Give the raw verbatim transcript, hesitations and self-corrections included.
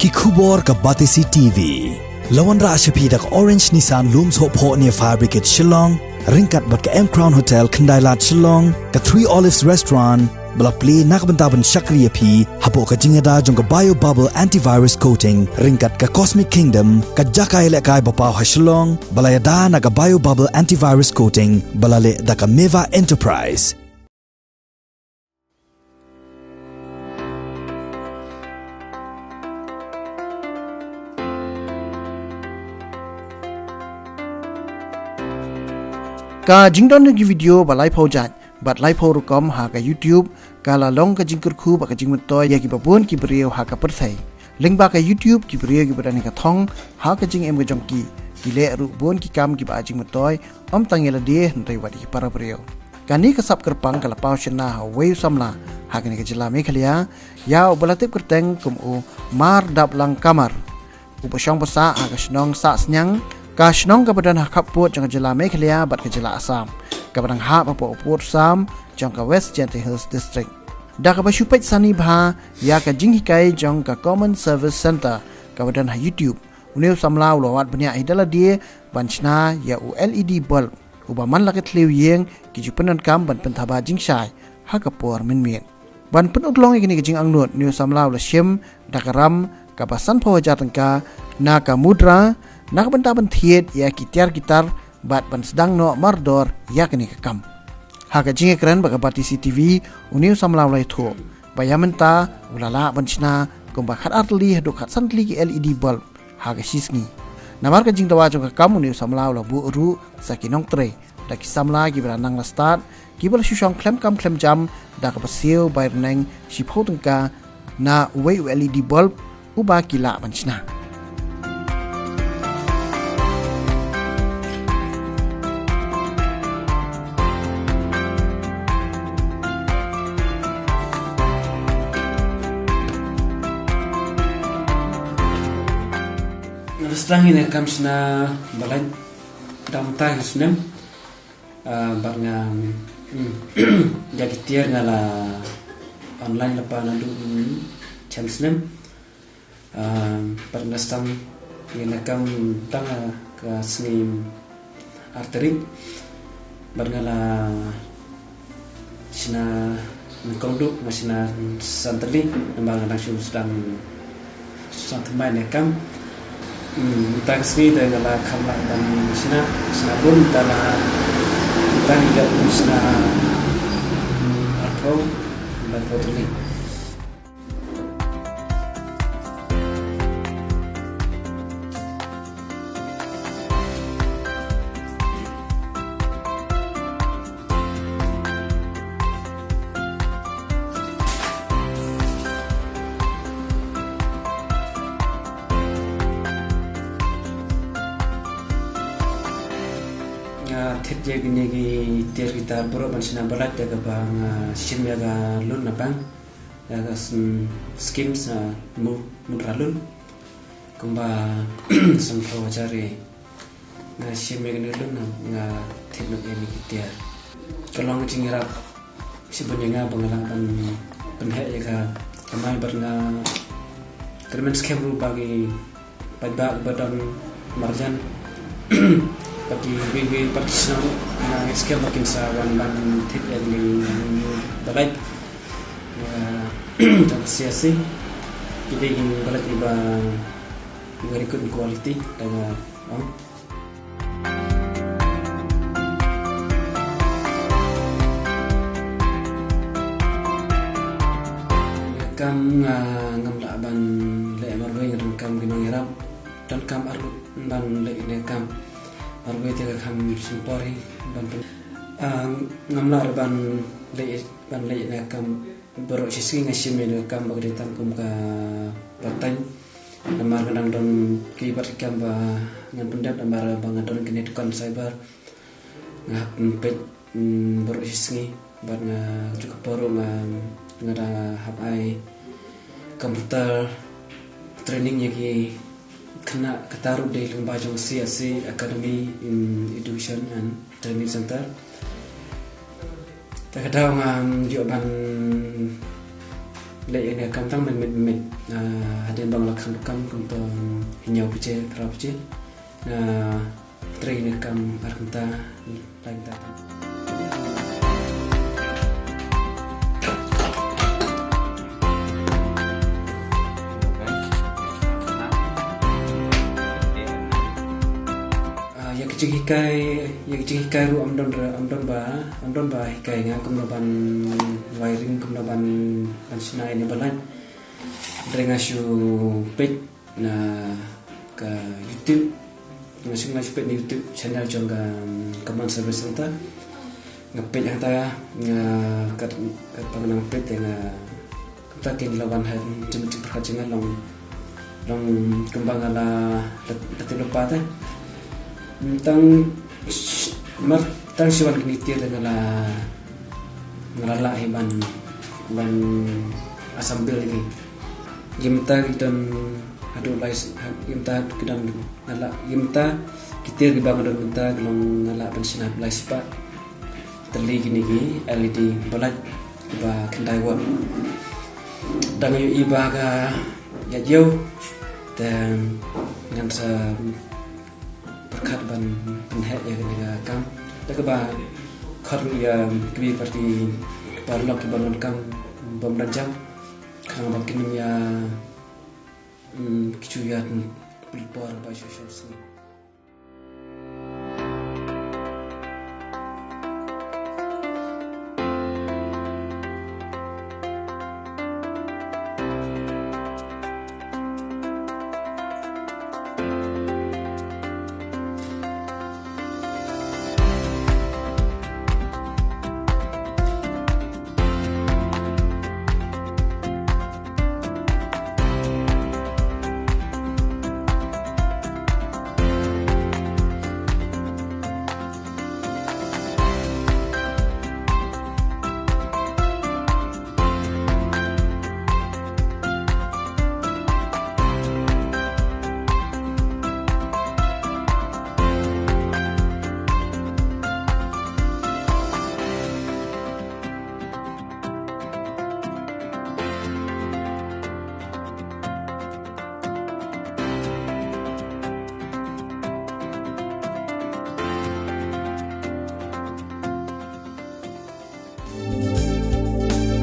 Ki khubor ka Batesi T V. La wanrah sha phi da ka Orange Nissan Lumsohphoh near Fire Brigade Shillong, ryngkat bad ka M Crown Hotel Khyndai Lad Shillong, ka Three Olives Restaurant, ba la plie na ka bynta ban shakri ïa phi hapoh ka jingïada jong ka Bio Bubble Antivirus Coating, ryngkat ka Cosmic Kingdom, ka jaka ïalehkai ba paw ha Shillong, ba la ïada na ka Bio Bubble Antivirus Coating, ba la leh da ka Meva Enterprise. Ka jingdon ki video ba laiphew jait bad laiphew rukom ha ka YouTube, ka la long ka jingkyrkhu bad ka jingmyntoi ïa kiba bun ki briew ha ka pyrthei. Lyngba ka YouTube, ki briew kiba don ïa ka thong ha ka jingim ka jong ki, ki leh ruh bun ki kam kiba ai jingmyntoi, ym tang ïa lade hynrei wat ïa ki para briew. Kane ka sap kyrpang ka la paw shynna ha uwei u samla ha kane ka jylla Meghalaya, ïa uba la tip kyrteng kum u Mar Daplang Kamar, uba shong ba sah ha ka shnong Sahsniang, ka shnong kaba don ha khappud jong ka jylla Meghalaya bad ka jylla Assam, kaba dang hap hapoh u pud sam jong ka West Jaintia Hills District. Da kaba shu peit sani bha ïa ka jinghikai jong ka Common Service Centre kaba don ha YouTube, une u samla u la wad bniah hi da lade ban shna ïa u L E D bulb, uba man la ka thliew ïing ki ju pyndonkam ban pynthaba jingshai ha ka por mynmiet. Ban pynurlong ïa kane ka jingangnud, une u samla u la shim da ka ram kaba sanphew hajar tyngka na ka MUDRA, na ka bynta ban thied ïa ki tiar ki tar bad ban sdang noh mardor ïa kane ka kam. Ha ka jingïakren bad ka Batesi T V, une u samla u la ïathuh ba ïa mynta u la lah ban shna kumba khatar tylli haduh khatsan tylli ki L E D bulb ha ka shisngi. Namar ka jingdawa jong ka kam, une u samla u la buh ruh sa ki nongtrei da ki samla kiba la nang la stad, kiba la shu shong khlem kam khlem jam da kaba siew bai rneng shiphew tyngka na uwei u L E D bulb uba ki lah ban shna. Nga la sdang ïa kane ka kam shna ba lait da mynta ka snem. Ah, bad nga, mm, ïa ki tiar nga la online lypa naduh, mm, chem snem. Ah, bad nga sdang ïa kane ka kam tang, ah, ka sngi ar tarik. Bad nga la shna nyngkong duh, nga shna san tylli namar nga dang shu sdang, sdang thymmai ïa kane ka kam. Hmm, mynta ka sngi te nga la kham lah ban shna, shna bun, mynta la, mynta ngi la shna, hmm, arphew, laiphew tylli. Nga thied ïa kine ki tiar ki tar baroh ban shna ba lait da kaba nga shim ïa ka loan na bank. Ïa ka sm-, schemes, ah, mu-, MUDRA loan. Kumba sanphew hajar ri nga shim ïa kane ka loan, nga thied noh ïa kine ki tiar. Ka long ka jingïarap shibun ïa nga ba nga lah ban pynheh ïa ka kamai bad nga kyrmen skhem ruh ba ki paidbah ba don marjan bad kiwei kiwei pat ki shnong, nga ngeit skhem ba kin sa wan ban thied ïa kine ba lait. Ïa, jong C S C. Ki dei ki ba lait ba very good quality, da nga ong. Kam nga ngam lah ban leh marwei, nga donkam ki nongïarap. Donkam arngut ban leh ne kam. Marwei te ka kham shim por hi ban pyn-, ah, ngam lah ban leh, ban leh ne kam. Baroh shi sngi nga shim ïa ka kam ba ka dei tang kum ka part time. Namar nga dang don kiwei pat ki kam ba ngan pyndep namar ba nga don kane ka dukan cyber. Nga hap peit, mm, baroh shi sngi bad nga, ka juk ka por ruh nga, nga da hap ai computer training ïa ki khynnah, kata ruh dei lyngba jong C S C Academy in Education and Training Center. Te ka daw nga, mm, ïoh ban Leh ïa kane ka kam tang mynmiet mynmiet. Ah, hadien ba nga la khang kam kumto hynñiew baje, phra baje. Nga trei ïa kane ka kam ar kynta, lai kynta. Ah, ïa ka jinghikai, ïa ka jinghikai ruh ym don re, ym don ba, ym don ba hikai nga kumno ban wiring, kumno ban, ban shna ïa kane ba light. Hynrei nga shu peit na ka YouTube, nga shu, nga shu peit na YouTube channel jong ka, um, Command Service Centre. Nga peit hangta, nga kat, kat ba nga nang peit te nga, kumta kin la wan ha jingmut jingpyrkhat jong nga long, long kumba nga la, la, la tip lypa te. Tang, mar tang shi wan kine ki tiar te nga la, nga la lah hi ban, ban assemble ïa ki. Ïa mynta ki don haduh lai s-, ha-, ïa mynta ki don, nga lah, ïa mynta ki tiar kiba nga don mynta ki long, nga lah ban shna haduh lai spah tylli kine ki L E D bulb kiba khyndai watt. Dang ïohi ba ka ïaid ïew te ngan sa pyrkhat ban pynheh ïa kane ka kam. Da kaba khot ruh ïa kiwei pat ki paralok kiba donkam bym don jam. Khnang ba kin ym ïa, mm, kyntu ïa pynpor ba shu shu sngi.